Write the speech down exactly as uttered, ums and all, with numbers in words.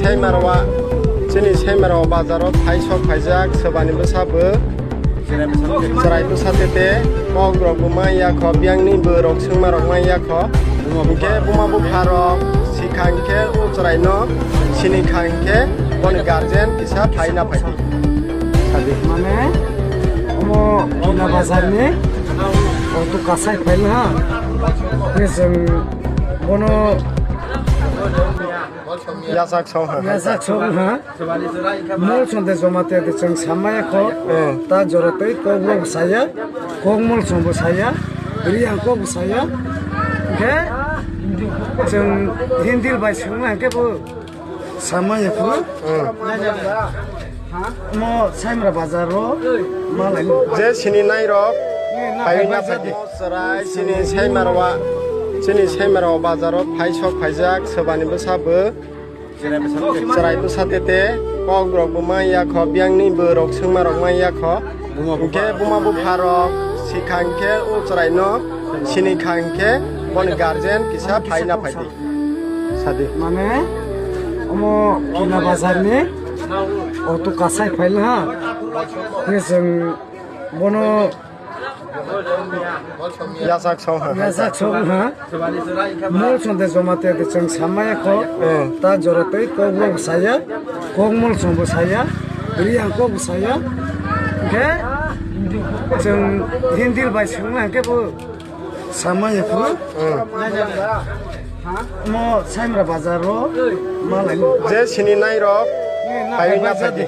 Saimarwa, chini Saimarwa bazaro phai sok phaijak, sobani bwsa bo chwrai bwsa tete, kok rok bo manya kho, biyang ni bo rok swngma rok manya kho. Hinkhe buma bupha rok sikha hinkhe o chwrai no sini kha hinkhe boni guardian kisa phai na phai di. Mane, omo Kina bazar ni auto kasai phai na ha. Hwnkhe chwng bono yachak song ha. Yachak song ha. Mol sonde joma te de chwng samaya kho. Hmm. Ta joro tei kok bo saya, kok mol song bo saya, ri ang kok bo saya. Hinkhe chwng Hindi bai swngna hinkhe bo samaya kho. Hmm. Mo Saimra bazar ro malai. Je sini nai rok, eh, na phai na phai phai di. Chwrai sini Saimarwa, chini Saimarwa bazaro phai sok phaijak, sobani bwsa bo chwrai bwsa tete, kok rok bo manya kho, biyang ni bo rok swngma rok manya kho. Hinkhe buma bupha rok sikha hinkhe o chwrai no sini kha hinkhe boni guardian kisa phai na phai di. Sadi. Mane, omo Kina bazar ni auto kasai phai na ha. Hwnkhe chwng bono yachak song ha. Yachak song ha. Mol sonde joma te de chwng samaya kho. Hmm. Ta joro tei kok bo saya, kok mol song bo saya, ri ang kok bo saya. Hinkhe chwng Hindi bai swngna hinkhe bo samaya kho. Hmm. Mo Saimra bazar ro malai. Je sini nai rok, eh, na phai phai na phai phai di.